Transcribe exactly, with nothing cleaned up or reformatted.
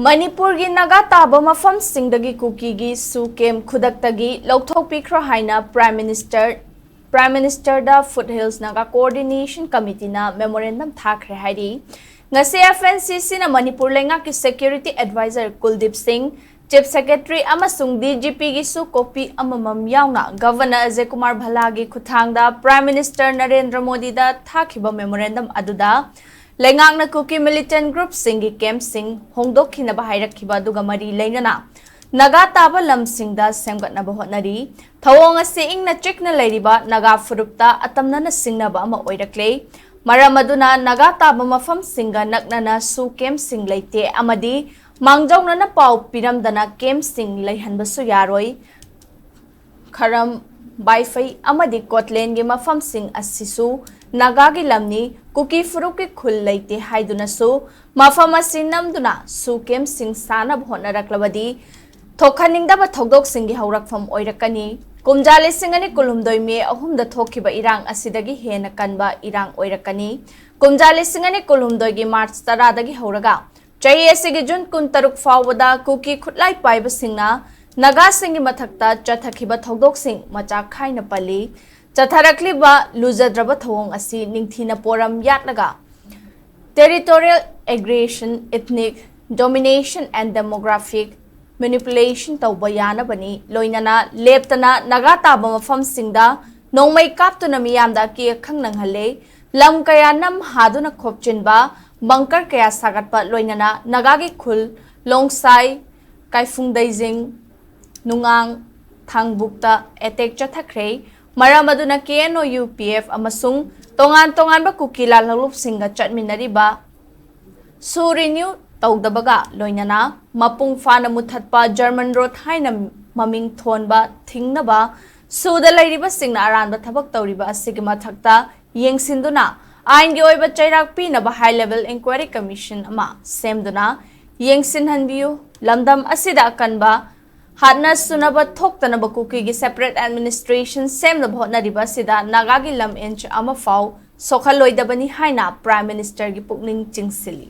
ꯃꯅꯤꯄꯨꯔꯒꯤ ꯅꯥꯒꯥ ꯇꯥꯕ ꯃꯐꯝꯁꯤꯡꯗꯒꯤ ꯀꯨꯀꯤꯒꯤ ꯁꯨ ꯀꯦꯝ ꯈꯨꯗꯛꯇꯒꯤ ꯂꯧꯊꯣꯛꯄꯤꯈ꯭ꯔꯣ ꯍꯥꯏꯅ Prime Minister, Prime Ministerꯗ Foothills Naga Coordination Committeeꯅ memorandum ꯊꯥꯈ꯭ꯔꯦ ꯍꯥꯏꯔꯤ꯫ ꯉꯁꯤ F N C Cꯅ ꯃꯅꯤꯄꯨꯔ ꯂꯩꯉꯥꯛꯀꯤ Security Advisor ꯀꯨꯜꯗꯤꯞ ꯁꯤꯡ, Chief Secretary ꯑꯃꯁꯨꯡ D G Pꯒꯤꯁꯨ copy ꯑꯃꯃꯝ ꯌꯥꯎꯅ Governor ꯑꯖꯌ ꯀꯨꯃꯥꯔ ꯚꯜꯂꯥꯒꯤ ꯈꯨꯠꯊꯥꯡꯗ Prime Minister ꯅꯔꯦꯟꯗ꯭ꯔ ꯃꯣꯗꯤꯗ ꯊꯥꯈꯤꯕ memorandum ꯑꯗꯨꯗ ꯂꯩꯉꯥꯛꯅ ꯀꯨꯀꯤ militant groupꯁꯤꯡꯒꯤ campꯁꯤꯡ ꯍꯣꯡꯗꯣꯛꯈꯤꯅꯕ ꯍꯥꯏꯔꯛꯈꯤꯕ ꯑꯗꯨꯒ ꯃꯔꯤ ꯂꯩꯅꯅ ꯅꯥꯒꯥ ꯇꯥꯕ ꯂꯝꯁꯤꯡꯗ ꯁꯦꯝꯒꯠꯅꯕ ꯍꯣꯠꯅꯔꯤ꯫ ꯊꯧꯑꯣꯡ ꯑꯁꯤ ꯏꯪꯅ ꯆꯤꯛꯅ ꯂꯩꯔꯤꯕ ꯅꯥꯒꯥ ꯐꯨꯔꯨꯞꯇ ꯑꯇꯝꯅꯅ ꯁꯤꯡꯅꯕ ꯑꯃ ꯑꯣꯏꯔꯛꯂꯦ꯫ ꯃꯔꯝ ꯑꯗꯨꯅ ꯅꯥꯒꯥ ꯇꯥꯕ ꯃꯐꯝꯁꯤꯡꯒ ꯅꯛꯅꯅ ꯁꯨ campꯁꯤꯡ ꯂꯩꯇꯦ ꯑꯃꯗꯤ ꯃꯥꯡꯖꯧꯅꯅ ꯄꯥꯎ ꯄꯤꯔꯝꯗꯅ campꯁꯤꯡ ꯂꯩꯍꯟꯕꯁꯨ ꯌꯥꯔꯣꯏ꯫ ꯈꯔꯝ, ꯕꯥꯏꯐꯩ ꯑꯃꯗꯤ ꯀꯣꯠꯂꯦꯟꯒꯤ ꯃꯐꯝꯁꯤꯡ ꯑꯁꯤꯁꯨ ꯅꯥꯒꯥꯒꯤ ꯂꯝꯅꯤ, ꯀꯨꯀꯤ ꯐꯨꯔꯨꯞꯀꯤ ꯈꯨꯜ ꯂꯩꯇꯦ ꯍꯥꯏꯗꯨꯅꯁꯨ ꯃꯐꯝ ꯑꯁꯤ ꯅꯝꯗꯨꯅ ꯁꯨ campꯁꯤꯡ ꯁꯥꯅꯕ ꯍꯣꯠꯅꯔꯛꯂꯕꯗꯤ ꯊꯣꯛꯍꯟꯅꯤꯡꯗꯕ ꯊꯧꯗꯣꯛꯁꯤꯡꯒꯤ ꯍꯧꯔꯛꯐꯝ ꯑꯣꯏꯔꯛꯀꯅꯤ꯫ ꯀꯨꯝꯖꯥ ꯂꯤꯁꯤꯡ ꯑꯅꯤ ꯀꯨꯟꯍꯨꯝꯗꯣꯏ May ꯑꯍꯨꯝꯗ ꯊꯣꯛꯈꯤꯕ ꯏꯔꯥꯡ ꯑꯁꯤꯗꯒꯤ ꯍꯦꯟꯅ ꯀꯟꯕ ꯏꯔꯥꯡ ꯑꯣꯏꯔꯛꯀꯅꯤ꯫ ꯀꯨꯝꯖꯥ ꯂꯤꯁꯤꯡ ꯑꯅꯤ ꯀꯨꯟꯍꯨꯝꯗꯣꯏꯒꯤ March ꯇꯔꯥꯗꯒꯤ ꯍꯧꯔꯒ ꯆꯍꯤ ꯑꯁꯤꯒꯤ June ꯀꯨꯟꯇꯔꯨꯛ ꯐꯥꯎꯕꯗ ꯀꯨꯀꯤ ꯈꯨꯠꯂꯥꯏ ꯄꯥꯏꯕꯁꯤꯡꯅ ꯅꯥꯒꯥꯁꯤꯡꯒꯤ ꯃꯊꯛꯇ ꯆꯠꯊꯈꯤꯕ ꯊꯧꯗꯣꯛꯁꯤꯡ ꯃꯆꯥ ꯈꯥꯏꯅ ꯄꯜꯂꯤ꯫ ꯆꯠꯊꯔꯛꯂꯤꯕ ꯂꯨꯖꯗ꯭ꯔꯕ ꯊꯧꯑꯣꯡ ꯑꯁꯤ ꯅꯤꯡꯊꯤꯅ ꯄꯣꯔꯝ ꯌꯥꯠꯂꯒ territorial aggression, ethnic domination and demographic manipulation ꯇꯧꯕ ꯌꯥꯅꯕꯅꯤ꯫ ꯂꯣꯏꯅꯅ ꯂꯦꯞꯇꯅ ꯅꯥꯒꯥ ꯇꯥꯕ ꯃꯐꯝꯁꯤꯡꯗ ꯅꯣꯡꯃꯩ ꯀꯥꯞꯇꯨꯅ ꯃꯤꯌꯥꯝꯗ ꯑꯀꯤ ꯑꯈꯪ ꯅꯪꯍꯜꯂꯦ꯫ ꯂꯝ ꯀꯌꯥ ꯅꯝ ꯍꯥꯗꯨꯅ ꯈꯣꯞꯆꯤꯟꯕ, bunker ꯀꯌꯥ ꯁꯥꯒꯠꯄ, ꯂꯣꯏꯅꯅ ꯅꯥꯒꯥꯒꯤ ꯈꯨꯜ ꯂꯣꯡꯁꯥꯏ, ꯀꯥꯏꯐꯨꯡꯗꯩꯖꯤꯡ, ꯅꯨꯡꯉꯥꯡ, ꯊꯥꯡꯕꯨꯛꯇ attack ꯆꯠꯊꯈ꯭ꯔꯦ꯫ ꯃꯔꯝ ꯑꯗꯨꯅ K N O U P F ꯑꯃꯁꯨꯡ ꯇꯣꯉꯥꯟ ꯇꯣꯉꯥꯟꯕ ꯀꯨꯀꯤ ꯂꯥꯜꯍꯧꯂꯨꯞꯁꯤꯡꯒ ꯆꯠꯃꯤꯟꯅꯔꯤꯕ ꯁꯨ renew ꯇꯧꯗꯕꯒ ꯂꯣꯏꯅꯅ ꯃꯄꯨꯡ ꯐꯥꯅ ꯃꯨꯊꯠꯄ German Road ꯍꯥꯏꯅ ꯃꯃꯤꯡ ꯊꯣꯟꯕ ꯊꯤꯡꯅꯕ ꯁꯨꯗ ꯂꯩꯔꯤꯕꯁꯤꯡꯅ ꯑꯔꯥꯟꯕ ꯊꯕꯛ ꯇꯧꯔꯤꯕ ꯑꯁꯤꯒꯤ ꯃꯊꯛꯇ ꯌꯦꯡꯁꯤꯟꯗꯨꯅ ꯑꯥꯏꯟꯒꯤ ꯑꯣꯏꯕ ꯆꯩꯔꯥꯛ ꯄꯤꯅꯕ High Level Inquiry Commission ꯑꯃ ꯁꯦꯝꯗꯨꯅ ꯌꯦꯡꯁꯤꯟꯍꯟꯕꯤꯌꯨ꯫ ꯂꯝꯗꯝ ꯑꯁꯤꯗ ꯑꯀꯟꯕ ꯍꯥꯠꯅ ꯁꯨꯅꯕ ꯊꯣꯛꯇꯅꯕ ꯀꯨꯀꯤꯒꯤ separate administration ꯁꯦꯝꯅꯕ ꯍꯣꯠꯅꯔꯤꯕ ꯑꯁꯤꯗ ꯅꯥꯒꯥꯒꯤ ꯂꯝ inch ꯑꯃ ꯐꯥꯎ ꯁꯣꯛꯍꯜꯂꯣꯏꯗꯕꯅꯤ ꯍꯥꯏꯅ Prime Ministerꯒꯤ ꯄꯨꯛꯅꯤꯡ ꯆꯤꯡꯁꯤꯜꯂꯤ꯫